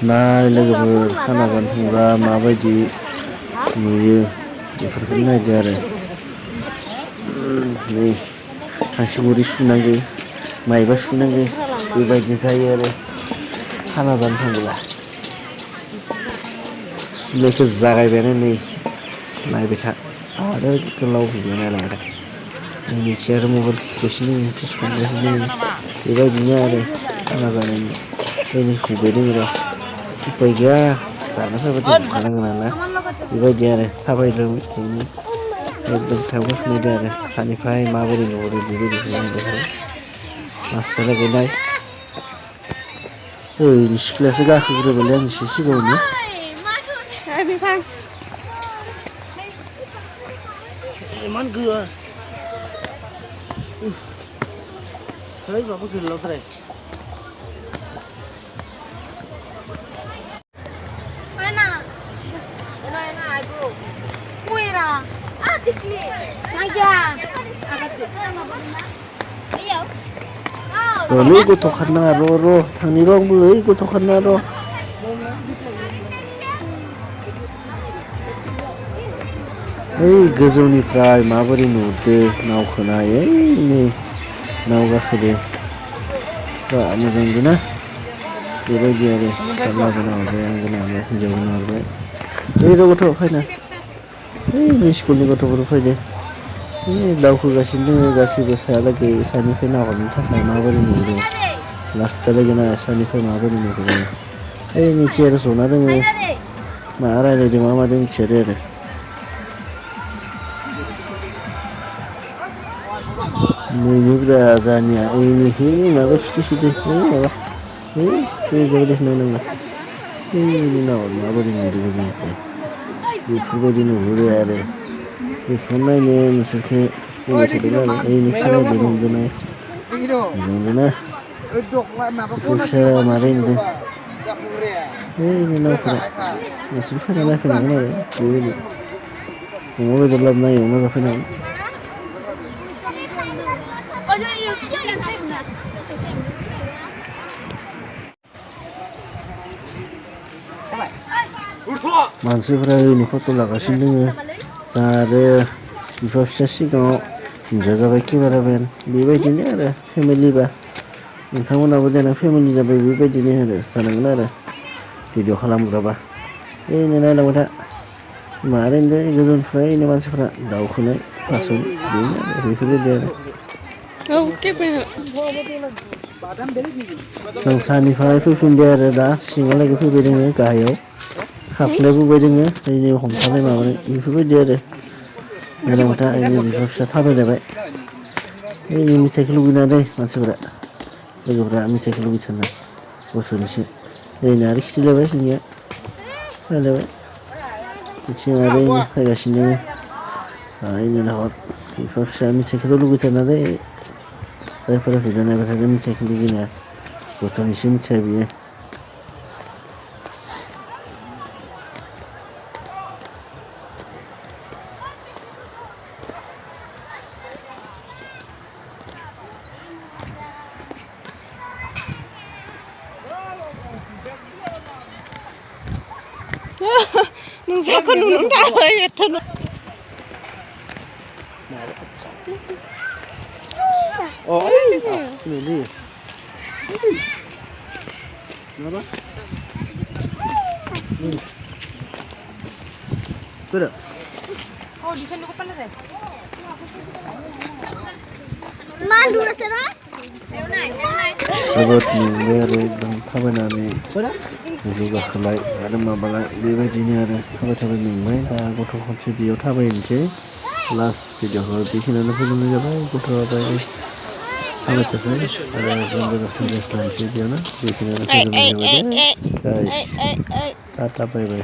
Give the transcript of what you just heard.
नाय लोगोफोर खाना जानो थांब्ला माबायदि नुयो बेफोरखौ नायदो आरो नै हांसो गुरै सुनांगौ मायबा सुनांगौ बेबायदि जायो आरो खाना जानो थांब्ला सुनायखौ जागायबायानो नै नायबाय था आरो गोलाव भिडिअ नायलांबाय था मिथिया आरो मबाइल थुगासिनो संगासिनो बेबायदिनो आरो खाना जानायनि ओरैनो हुबाय दङ र' उफाय गैया जानो फैबाथाय बुखानांगोन ना बेबायदि आरो थाबायलांबाय थायो एकदम सायाव गाखोनायदो आरो सानिफ्राय माबोरै नुहुरो बेबायदिखौ नायबाय थाबाय लास्टहालागै नाय ओइ सिख्लायासो गाखोग्रोबायलै आंनि एसे सिगाङावनो इमान गोरा है माबा गोलावद्राय र'लै गथ' खारनाङा र' थांनि र' आंबो ओइ गथ' खारनाङा र' ओइ गोजौनिफ्राय माबोरै नुहुरदो नावखौ नाय नै नाव गाखोदो बा मोजां नुदोंना बेबायदि आरो फिसाज्लाबो नाहरबाय आंबो नाहरबाय हिन्जावबो नाहरबाय ओइ र' गथ' फैना ओइ स्कुलनि गथ'फोर फैदो दावखोगासिनो दङ गासैबो सायालागै सानिफ्राय नाहरनो थाखाय माबोरै नुहुरो लास्टहालागै ना सानिफ्राय माबोरै नुहुरो ओइ मिथिया आरो जना दङ मा रायज्लायदों मा मादों मिथिया दे आरो नैनिब्रा जानिया ओइनिखै माबा खिथिसोदो ओइ माबा ओइ जाबाय दे नायनांला ओइनि नाहर माबोरै नुहुरो गोजौनिफ्राय बेफोरबायदि नुहुरो आरो बेखौ नायनो नोंसोरखौ बुंबाय थादों आरो ओइनिखौ नायदो नुदोंना नुदोंना फिसा मारै नुदों ओइनि नावफोरा नोंसोर फैना नायफैनांगोन आरो बेबायदि अमा बेदर लाबोना एवना जाफैनांगोन मानसिफोरा ओरैनो फट' लागासिनो दङ जा आरो बिफा फिसा सिगाङाव हिन्जाव जाबाय केमेरामेन बेबायदिनो आरो फेमिलिबा नोंथांमोनाबो देनां फेमिलि जाबाय बेबायदिनो आरो जानांगोन आरो भिडिअ खालामग्राबा ओइनो नायलांबाय था मारै नुदों गोजौनिफ्राय ओइनो मानसिफ्रा दावखोनाय फासआव बेनो आरो बेफोरबायदि आरो जों सानिफ्राय फैफिनबाय आरो दा सिङालागै फैबाय दोङो गाहायाव खारख्लायबोबाय दोङो ओइनो हमथानाय माबानाय बेफोरबायदि आरो नायलांबाय था ओइनो बिफा फिसा थाबायलायबाय ओइनो मिथाइखौ लुगैना दै मानसिफोरा लोगोफ्रा मिथाइखौ लुगैथारना गथ'निसो ओइनो आरो खिथिलायबाय जोंनिया फैलायबाय बिथिं आरो ओइनो फैगासिनो ओइनो नाहर बिफा फिसा मिथाइखौथ' लुगैथारना दै जायफोरा भिडिअ नायबाय थादों मिथाइखौ लुगैनाया गथ'निसो मिथिया बियो नोंसाखौ नुनो थाबाय एथ' नुदो माबा Tidak. Oh, di sana ko pala deh. Mandu rasanya. जोबोद मेंबाय आरो एकदम थाबायनानै गोजौ गाखोलाय आरो माबालाय बेबायदिनो आरो थाबाय मेंबाय दा गथ' खनसे बेयाव थाबायनोसै लास्ट भिडिअखौ बेखिनियावनो फोजोबनाय जाबाय गथ'आ बाय थाबायथोंसै आरो जोंबो दसे रेस्ट लानोसै बेयावनो बेखिनियावनो फोजोबनाय जाबाय दे गाइस टाटा बाय बाय